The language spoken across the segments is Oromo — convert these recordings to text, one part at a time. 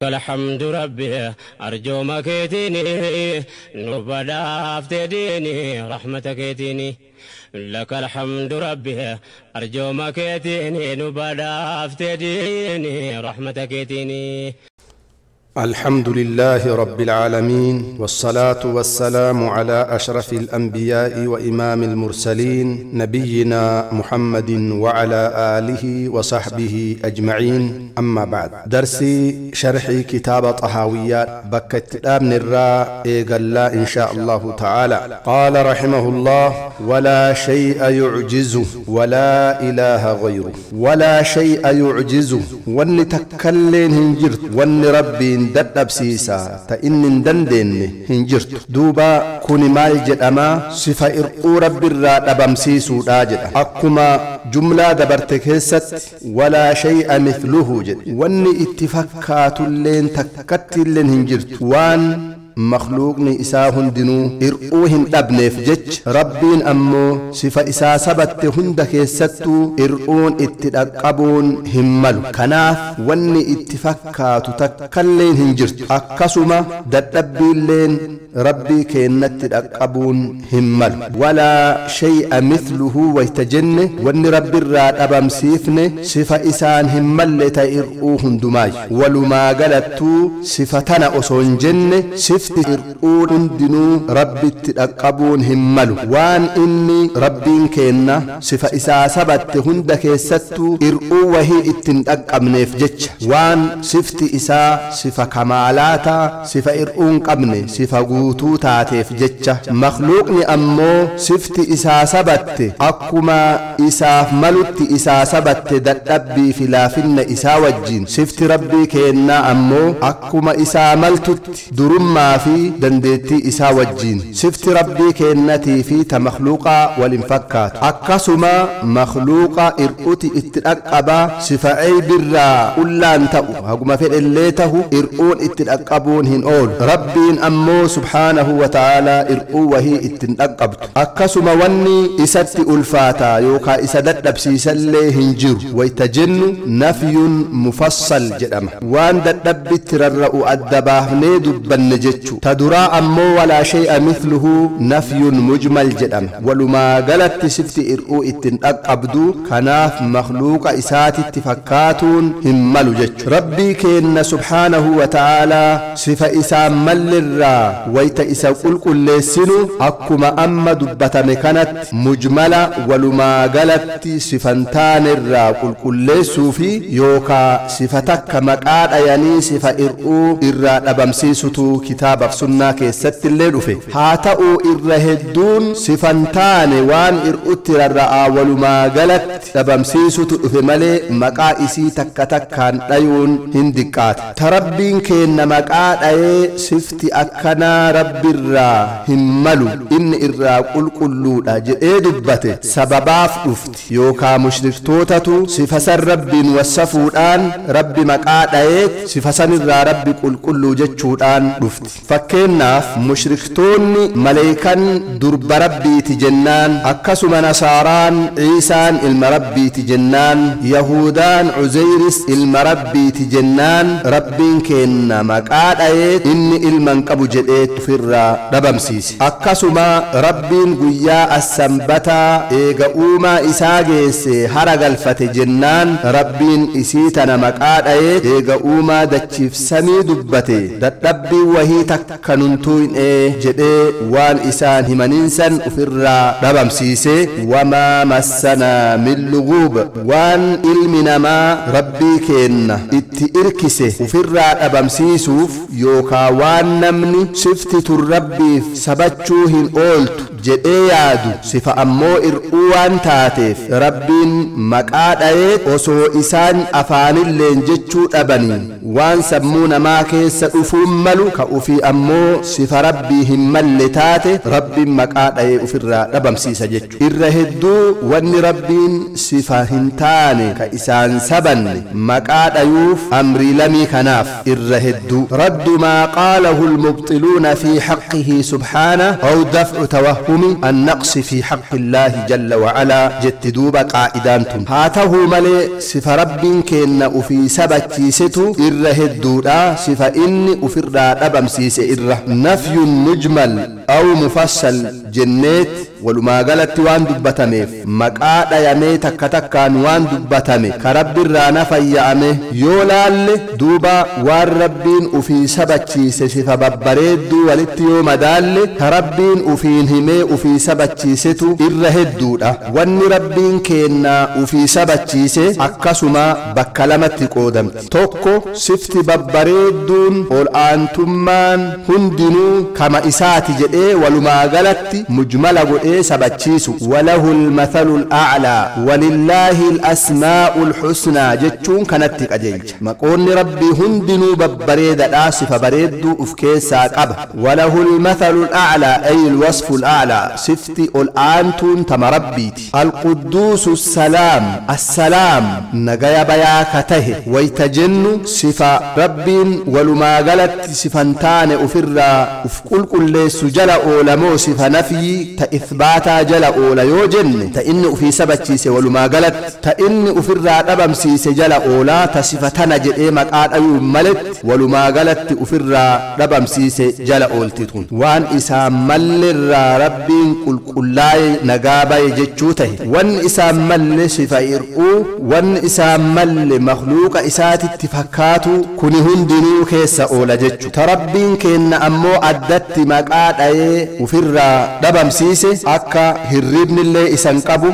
الحمد ربي أرجو ما كيتيني نبدا افتديني رحمتك يتيني لك الحمد ربي أرجو ما كيتيني نبدا افتديني رحمتك يتيني. الحمد لله رب العالمين، والصلاة والسلام على أشرف الأنبياء وإمام المرسلين، نبينا محمد وعلى آله وصحبه أجمعين. أما بعد، درسي شرح كتاب طحاويات بكت آمن الراء إيقلا إن شاء الله تعالى. قال رحمه الله: ولا شيء يعجزه ولا إله غيره. ولا شيء يعجزه، ونتكلين هنجرت ون ربي dadhabsiisaa ta inni hin dandeenye hin jirtu. Duuba kuni maal jedhama? Sifa irquu rabbiirraa dhabamsiisuudha jedha. Akkuma jumlaa dabarte keessatti walaa shay'a mithluhu jedhe, wanni itti fakkaatulleen takkattiilleen hin jirtu. Waan makhluuqni isaa hundinuu ir'uu hin dhabneef jecha, rabbiin ammoo sifa isaa sabatte hunda keessattuu ir'uun itti dhaqqabuun hin malu. Kanaaf wanni itti fakkaatu takkalleen hin jirtu. Akkasuma dadhabbiilleen rabbii keennatti dhaqqabuun hin malu. Walaa shay'a mithluhu wayta jenne, wanni rabbiirraa dhabamsiifne sifa isaan hin malle ta ir'uu hundumaayu. Walumaa galattuu sifa tana osoo hin jenne sifti ir'uu hundinuu rabbitti dhaqqabuun hin malu. Waan inni rabbiin keenna sifa isaa sabatte hunda keessattuu ir'uu wahii ittiin dhaqqabneef jecha, waan sifti isaa sifa kamaalaataa, sifa ir'uu hin qabne, sifa guutuu taateef jecha. Makhluuqni ammoo sifti isaa sabatte akkuma isaaf malutti isaa sabatte dadhabbii fi laafinna isaa wajjin, sifti rabbii keennaa ammoo akkuma isaa maltutti durummaa fi dandeettii isaa wajjin. Sifti rabbii keennatii fi ta makhluuqaa wal hin fakkaatu. Akkasuma makhluuqa ir'uti itti dhaqqabaa sifa ceybirraa qullaan ta'u haguma fedhellee tahu ir'uun itti dhaqqabuun hin oolu. Rabbiin ammoo subhaanahu wa ta'aalaa ir'uu wahii ittiin dhaqqabtu. Akkasuma wanni isatti ulfaataa yookaa isa dadhabsiisallee hin jiru. Wayta jennu nafyun mufassal jedhama. Waan dadhabbitti rarra'u adda baafnee dubbanne jechu. Ta duraa ammoo walaa shay'a mithluhu nafyun mujmal jedhama. Walumaa galatti sifti ir'uu ittiin dhaqqabdu, kanaaf makhluuqa isaatitti fakkaatuun hin malu jechu. Rabbii keenna subhaanahu wa ta'aalaa sifa isaa mallirraa wayta isa qulqulleessinu akkuma amma dubbatame kanatti mujmala walumaa galatti sifantaanerraa qulqulleessuu fi yookaa sifa takka maqaa dhayanii sifa ir'uu irraa dhabamsiisutu kitaabaaf sunnaa keessatti illee dhufe. Haa ta'uu irra hedduun sifantaane waan ir'utti rarra'aa walumaa galatti dhabamsiisutu dhufe malee maqaa isii takka takkaan dhayuun hin diqqaata. Ta rabbiin keenna maqaa dhayee sifti akkanaa rabbirraa hin malu, inni irraa qulqulluudha jedhee dubbate sababaaf dhufti. Yookaa mushriktootatu sifa san rabbiin wassafuudhaan rabbi maqaa dhayee sifa sanirraa rabbi qulqulluu jechuudhaan dhufti. Fakkeenyaaf mushriktoonni maleekan durba rabbiiti jennaan, akkasuma nasaaraan Ciisaan ilma rabbiiti jennaan, Yahudaan Cuzeyris ilma rabbiiti jennaan, rabbiin keenna maqaa dhayee inni ilma hin qabu jedhee ofirraa dhabamsiise. Akkasuma rabbiin guyyaa assanbataa eega uumaa isaa geesse hara galfate jennaan, rabbiin isii tana maqaa dhayee eega uumaa dachiif samii dubbate dadhabbii wahii takka nuntuu hin jedhee waan isaan himaninsan ofirraa dhabamsiise. Wamaa massanaa min luguub, waan ilmi namaa rabbii keenna itti irkise ofirraa dhabamsiisuuf yookaa waan namni sifti tun rabbiif sabachuu hin ooltu jedhee yaadu sifa ammoo ir'uu waan taateef rabbiin maqaa dhayee osoo isaan afaanilleen jechuu dhabanii waan sammuu namaa keessa dhufuun malu ka ufii ammoo sifa rabbii hin malle taate rabbiin maqaa dhayee ofirraa dhabamsiisa jechu. Irra hedduu wanni rabbiin sifa hin taane ka isaan sabanne maqaa dhayuuf amrii lamii kanaaf irra hedduu. Raddu maa qaalahu almubxiluuna fi haqqihi subhaana aw daf'u Mafhuumi annaqsi fi haqqi Illaahi jalla wa'alaa jetti duuba qaa'idaan tun. Haa tahuu malee sifa Rabbiin keenna ufii sabachiisetu irra hedduudha sifa inni ufirraa dhabamsiise irra. Nafyun mujmal aw mufassal jenneet walumaa galatti waan dubbatameef maqaa dhayamee takka takkaan waan dubbatame ka Rabbirraa nafayya'ame yoo laalle duuba waan Rabbiin ufii sabachiise sifa babbareedduu walitti yoo madaalle ka Rabbiin ufiin himee ufii sabachiisetu irra hedduudha. Wanni Rabbiin keenna ufii sabachiise akkasuma bakka lamatti qoodamti. Tokko sifti babbareedduun ol aantummaan hundinuu kama isaati jedhee walumaa galatti mujmala godhee sabachiisu. Walahul mathalul a'laa walillaahi al-asmaa'ul husnaa jechuun kanatti qajeelcha. Maqoonni Rabbii hundinuu babbareedaadha sifa bareedduu uf keessaa qaba. Walahul mathalul a'laa ay al-wasful a'laa sifti ol aantuun tama Rabbiiti. Al-qudduusu salaam assalaam nagaya bayaa ka tahe wayta jennu sifa Rabbiin walumaa galatti sifan taane ufirraa uf qulqulleessu jala oolamoo sifa nafyii ta ithbaataa jala oola yoo jenne ta inni ufii sabachiise walumaa galatti ta inni ufirraa dhabamsiise jala oolaa ta sifa tana jedhee maqaa dhayuun maletti walumaa galatti ufirraa dhabamsiise jala oolti tun. Waan isaa mallerraa Rabbiin qulqullaa'e nagaa baye jechuu tahe. Wanni isaa malle sifa hir'uu, wanni isaa malle makhluuqa isaatitti fakkaatu kuni hundinuu keessa oola jechu. Ta Rabbiin keenna ammoo addatti maqaa dhayee ufirraa dhabamsiise akka hirribnillee isan qabu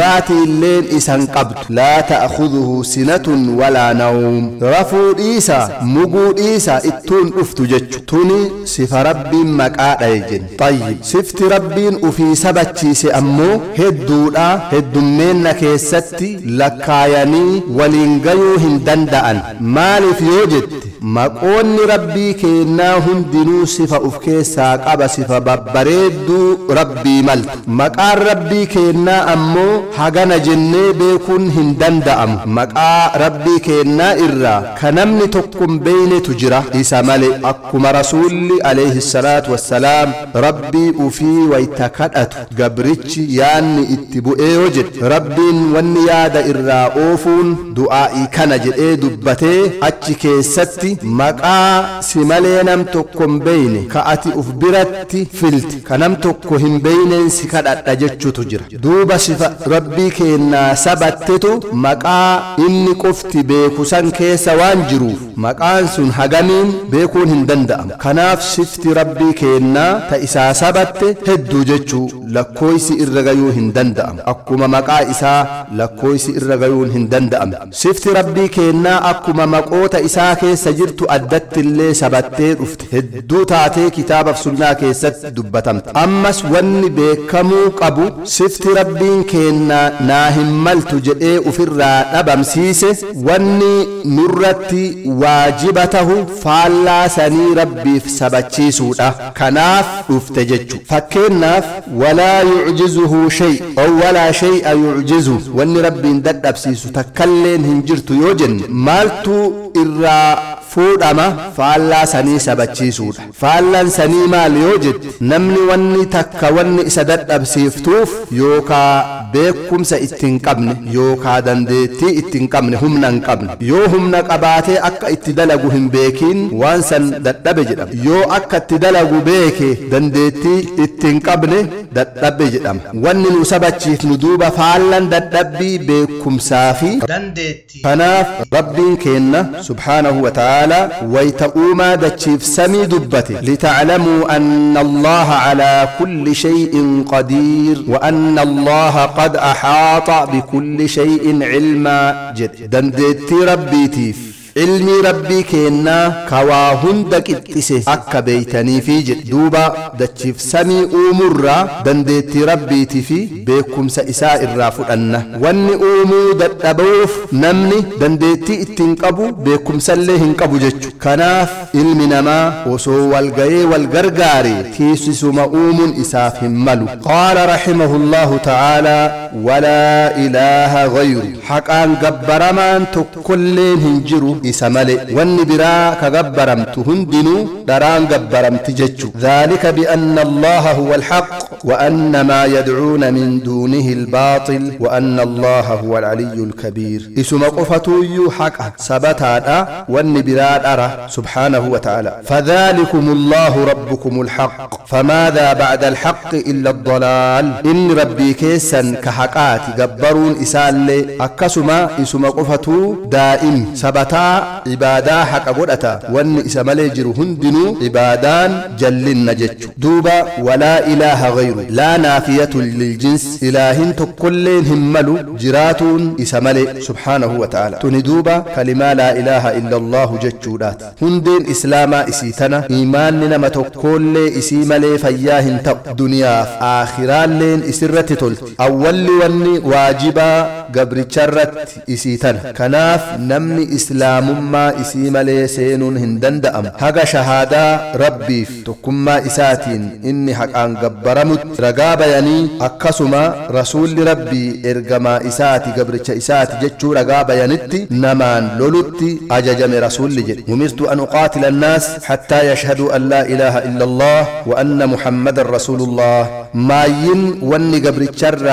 mugaatiilleen isan qabdu. Laa ta'khudhuhu sinatun walaa nawm, rafuu dhiisa muguu dhiisa ittuun dhuftu jechu. Tuni sifa Rabbiin maqaa dhaye jenne. Tayyib, sifti Rabbiin ufii sabachiise ammoo hedduudha. Heddummeenna keessatti lakkaayanii waliin gayuu hin danda'an. Maaliif yoo jette maqoonni Rabbii keennaa hundinuu sifa uf keessaa qaba, sifa babbareedduu Rabbii maltu. Maqaan Rabbii keennaa ammoo hagana jennee beekuun hin danda'amu. Maqaa Rabbii keennaa irraa ka namni tokko hin beeynetu jira isa male. Akkuma Rasuulli alayhi salaatu wassalaam Rabbii ufii wayta kadhatu gabrichi yaanni itti bu'ee yoo jedhe Rabbiin wanni yaada irraa oofuun du'aa'ii kana jedhee dubbatee achi keessatti maqaa si malee nam tokko hin beeyne ka ati uf biratti filte ka nam tokko hin beeyneen si kadhadha jechuutu jira. Duuba sifa Rabbii keennaa sabattetu maqaa inni qofti beeku san keessa waan jiruuf maqaan sun hagamiin beekuun hin danda'amu. Kanaaf sifti Rabbii keennaa ta isaa sabatte hedduu jechuu lakkooysi irra gayuu hin danda'amu. Akkuma maqaa isaa lakkooysi irra gayuun hin danda'amu. Sifti Rabbii keennaa akkuma maqoota isaa keessa jirtu addatti illee sabattee dhufte hedduu taatee kitaabaaf sunnaa keessatti dubbatamte. Ammas wanni beekamuu qabu sifti Rabbiin keennaa naa hin maltu jedhee ufirraa dhabamsiise wanni nurratti waajiba tahu faallaa sanii Rabbiif sabachiisuudha. Kanaaf dhufte jechu. Fakkeenyaaf walaa yucjizuhu shay aw walaa shay'a yucjizu, wanni Rabbiin dadhabsiisu takkalleen hin jirtu yoo jenne maaltu irraa fuudhama? Faallaa sanii sabachiisuudha. Faallaan sanii maal yoo jette namni wanni takka wanni isa dadhabsiiftuuf yookaa beekumsa itti hin qabne yookaa dandeettii itti hin qabne humna hin qabne. Yoo humna qabaatee akka itti dalagu hin beekiin waan san dadhabe jedhama. Yoo akka itti dalagu beeke dandeettii itti hin qabne dadhabe jedhama. Wanni nu sabachiifnu duuba faallaan dadhabbii beekumsaa fi dandeettii. Kanaaf Rabbiin keenna subhaanahu wa ta'aalaa wayta uumaa dachiif samii dubbate lita'lamuu anna Allaha calaa kulli shay'in qadiir wa anna Allaha qad axaaxa bikulli shay'in cilmaa jedhe. Dandeettii Rabbiitiif ilmi Rabbii keennaa ka waa hunda qixxise akka beeytaniifi jedhe. Duuba dachiif samii uumurraa dandeettii Rabbiitii fi beekumsa isaa irraa fudhanna. Wanni uumuu dadhabuuf namni dandeettii ittiin qabu beekumsallee hin qabu jechu. Kanaaf ilmi namaa osoo wal gayee wal gargaare tiisisuma uumuun isaaf hin malu. Qaala rahimahullahu ta'aalaa walaa ilaaha ghayru, haqaan gabbaramaan tokkolleen hin jiru isa male. Wanni biraa ka gabbaramtu hundinuu dharaan gabbaramti jechu. Dhaalika bi'anna Allaha huwa alhaq وأن ما يدعون من دونه الباطل وأن الله هو العلي الكبير اسم قفتو حق سبتادا والنبراد أرى سبحانه وتعالى فذلكم الله ربكم الحق فماذا بعد الحق إلا الضلال إن ربي كيسا كحقات جبرون إسالي أكسما اسم قفتو دائم سبتا عبادا حق قدتا وان إسمالي جرهن دنو عبادان جلن نجتشو دوبا ولا إله غيره لا نافية للجنس إلهن تكلين هملو جراتون إسمالي سبحانه وتعالى تندوبا كلمة لا إله إلا الله جتشودات هندين إسلاما إسيتنا إيماننا ما تكل إسيمالي فياهن تق دنيا آخران لين إسرت تلت أول وني واجبا قبر شرت إسيتنا كناف نمني إسلام ما إسيمالي سينون هندن دأم هغا شهادة ربي تكما إساتين إني حق أن قبرمت رقابة يعني أكسما رسول ربي إرقما إساتي قبر إساتي جتشو رقابة ينتي نمان لولتي أججم رسول لجل أمرت أن أقاتل الناس حتى يشهدوا أن لا إله إلا الله وأن محمد رسول الله ما ين وني قبر الشر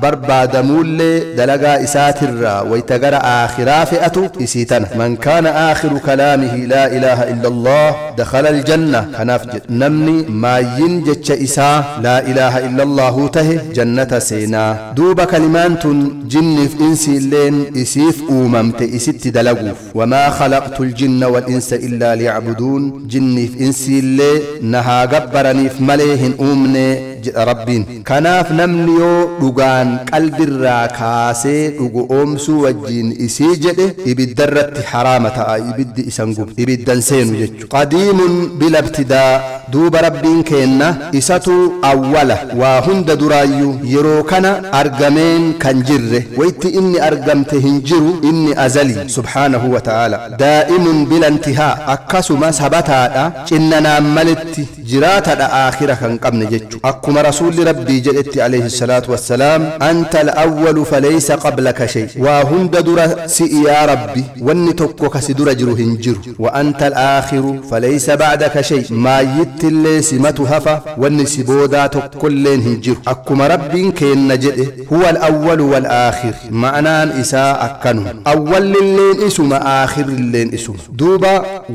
بربا دمول دلقا إساتر ويتقر آخرا فئة إسيتنا من كان آخر كلامه لا إله إلا الله دخل الجنة كنافجد نمني ما ين جتش إسا لا إله إلا الله ته جنة سينا دوب كلمات جن في إنسي اللين إسيف أممت إست دلقوف وما خلقت الجن والإنس إلا ليعبدون جن في إنسي اللي نها قبرني في مليهن أمني ربين كناف نمنيو رقان قلب الراكاسي رقو أمسو وجين إسي جده إبدرت حرامة إبد إسنقب إبدن سينو جتشو قديم بلا ابتداء دوب ربين كينا إساتو أولا وهند درايو يروكنا أرقمين كنجره ويت إني أرقمتهن جرو إني أزلي سبحانه وتعالى دائم بلا انتهاء أكسما سبتا إننا ملت جراتا آخرة كنقبن جتشو أكما رسول ربي جلت عليه الصلاة والسلام أنت الأول فليس قبلك شيء وهند در سئ يا ربي ونتكك سدر جرهن جر وأنت الآخر فليس بعدك شيء ما يتلي سمت هفا ونسبودا تكلين هنجر أكما ربي كين نجده هو الأول والآخر معنى إساء أكنو أول اللين اسم آخر اللين اسم دوبا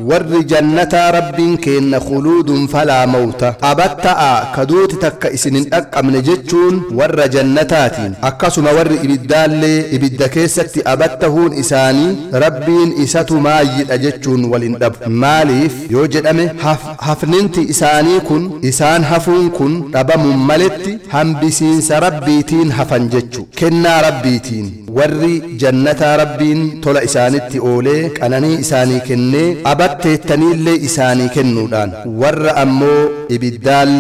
ور جنة ربي كين خلود فلا موت أبتأ كدوت تك إسنين أكمن جتشون ور جنتاتين أكسما ور إبدال إبدا كيست أبتهون إساني ربين إساتو ما يد أجتشون ولندب ماليف يوجد أمي هفننتي إساني كن إسان هفون كن ربم ملتي هم بسين سربيتين هفن جتشو كنا ربيتين وري جنة ربين طلع إسانتي أولي أنني إساني كني أبتي تنيل إساني كنودان ور أمو إبدال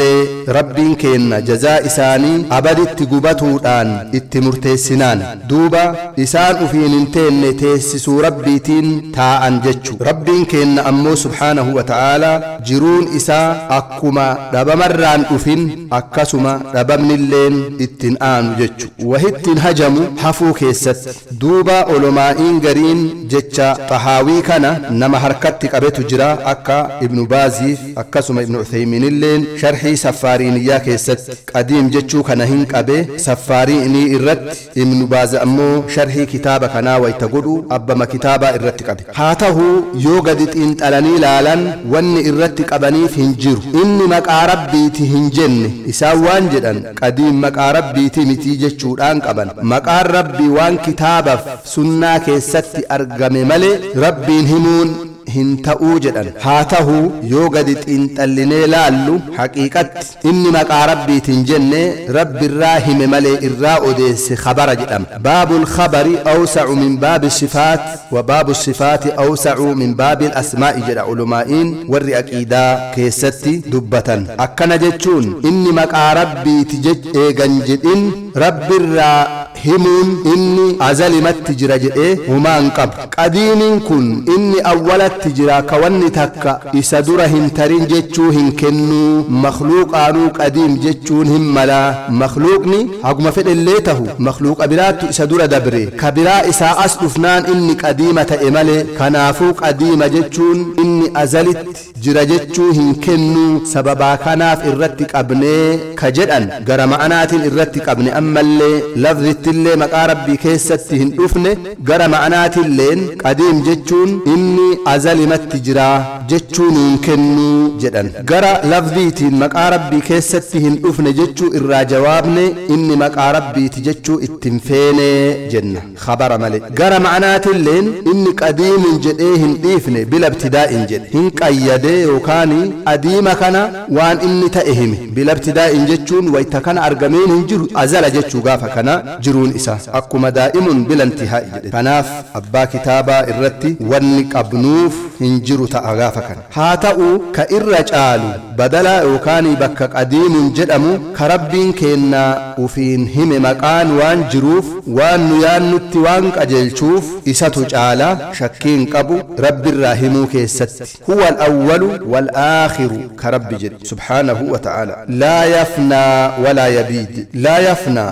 ربين كن جزاء إساني أبدت قبتودان اتمرتسنان دوبا إسان أفين انتين تيسسو ربيتين تاء جتشو ربين كن أمو سبحانه وتعالى جرون إسا أكما ربمران أفين أكسما ربمن اللين اتنآن جتشو وهتن هجمو حفو كيست دوبا علماء غرين جتشا طحاوي كان نما حركتك أبيتو جرا أكا ابن بازي أكسما ابن عثيمين اللين شرحي سفارينيا كيست قديم جتشو كان هنك أبي سفاريني الرت ابن باز أمو شرحي كتابة كان ويتقولوا أبما كتابة الرت أبي هاته يوجدت انت ألاني لالان وان الرت أبني فهنجر إني مك عربي تهنجن إساوان جدا قديم مك عربي تمتي جتشو الآن قبل مك عربي وان كتابة سنة كيست أرقم ملي ربي همون هن jedhan haa ta'u yoo gadi xiinxallinee laallu haqiiqatti inni maqaa rabbiitiin jenne rabbi irraa hime malee irraa odeesse khabara jedhama baabul khabari awsa'u min baabi sifaat wa baabu sifaati awsa'u min baabi asmaa'i jedha ulumaa'iin warri aqiidaa keessatti dubbatan akkana jechuun inni maqaa rabbiiti eegan jedhin rabbi irraa himuun inni azalimatti jira jedhee humaan qabu qadiimiin kun inni awwalatti jira ka wanni takka isa dura hin tarin jechuu hin kennuu makhluuqaanuu qadiim jechuun hin malaa makhluuqni haguma fedhellee tahu makhluuqa biraattu isa dura dabre ka biraa isaa as dhufnaan inni qadiima ta'e malee kanaafuu qadiima jechuun inni azalitti jira jechuu hin kennu sababaa kanaaf irratti qabnee ka jedhan gara ma'anaatiin irratti qabne ammallee lafzittillee maqaa rabbii keessatti hin dhufne gara ma'anaatilleen qadiim jechuun inni azalimatti jira jechuun hin kennu jedhan gara lafziitiin maqaa rabbii keessatti hin dhufne jechuu irraa jawaabne inni maqaa rabbiiti jechuu ittiin feene jenna khabara malee gara ma'anaatilleen inni qadiimin jedhee hin dhiifne bila ibtidaa'in jedhe hin qayyadee yookaan adiima kana waan inni ta'e hime bila ibtidaa'in jechuun wayta kana argameen hin jiru azala jechuu gaafa kana jiruun isaa akkuma daa'imun bila intihaa'i jedhe kanaaf abbaa kitaabaa irratti wanni qabnuuf hin jiru ta'a gaafa kana haa ta'u ka irra caalu badala yookaan bakka qadiimun jedhamu ka rabbiin keenna ufiin hime maqaan waan jiruuf waan nu yaannutti waan qajeelchuuf isatu caala shakkiin qabu rabbirraa himuu keessatti huwa al-awwalu wal-aakhiru ka rabbi jedhe subhaanahu wa ta'ala laa yafnaa walaa yabiid laa yafnaa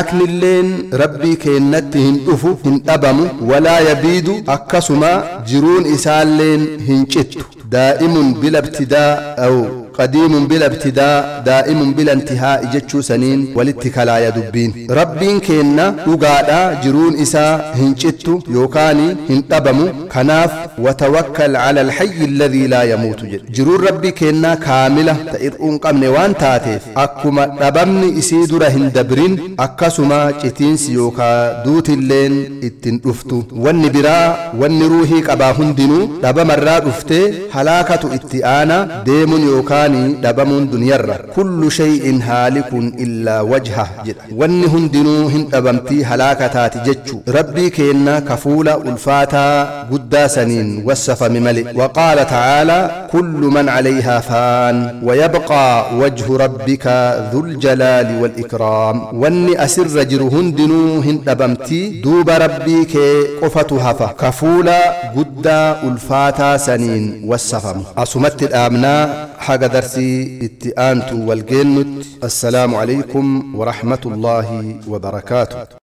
halaaknilleen rabbii keennatti hin dhufu hin dhabamu walaa yabiidu akkasuma jiruun isaalleen hin cittu daa'imun bila ibtidaa aw قديم بلا ابتداء دائم بلا انتهاء جتشو سنين والاتكالا دبين ربين كينا وقادا جرون إسا هنشتو يوكاني هنطبمو كناف وتوكل على الحي الذي لا يموت جرون ربي كينا كاملة تئرؤون قمن وان تاتيف أكما ربمني إسيدر هندبرين أكسما جتين سيوكا دوت اللين اتن رفتو والنبرا والنروهي قبا هندنو ربما الراد رفتي هلاكة اتئانا ديمون يوكاني dhabamuun duniyarra kullu shay'in haalikun illaa wajha jedha wanni hundinuu hin dhabamtii halaaka taati jechu rabbii keenna kafuula ulfaataa guddaa saniin wassafame male waqaala tacaalaa kullu man calayhaa faan wayabqaa wajhu rabbika dhuljalaali walikraam wanni asirra jiru hundinuu hin dhabamtii duuba rabbii kee qofatu hafa kafuula guddaa ulfaataa saniin wassafamu asumatti dhaabnaa حاجة درسي اتئانت والجنت. السلام عليكم ورحمة الله وبركاته.